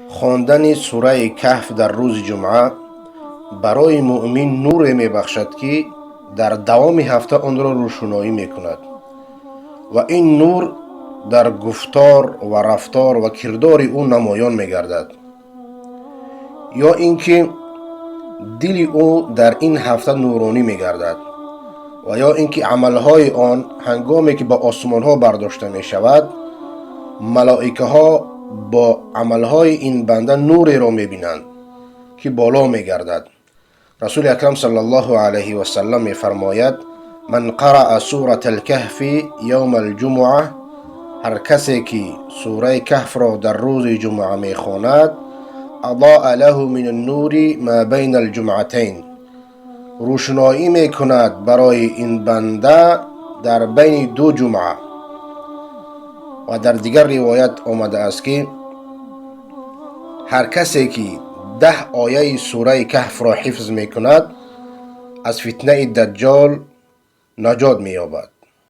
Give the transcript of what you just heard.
خواندن سوره کهف در روز جمعه برای مؤمن نور میبخشد که در دوام هفته آن را روشنایی میکند و این نور در گفتار و رفتار و کردار او نمایان میگردد، یا اینکه دل او در این هفته نورانی میگردد و یا اینکه عملهای آن هنگامی که به آسمانها برداشته میشود، ملائکه ها با عملهای این بنده نوری را میبینند که بالا میگردد. رسول اکرم صلی الله علیه و سلم میفرماید: من قرأ سورة الکهف یوم الجمعه، هر کسی که سوره کهف را در روز جمعه میخواند، اضاء له من النور ما بین الجمعتین، روشنایی میکند برای این بنده در بین دو جمعه. و در دیگر روایت آمده است که هر کسی که 10 آیه سوره کهف را حفظ میکند، از فتنه دجال نجات مییابد.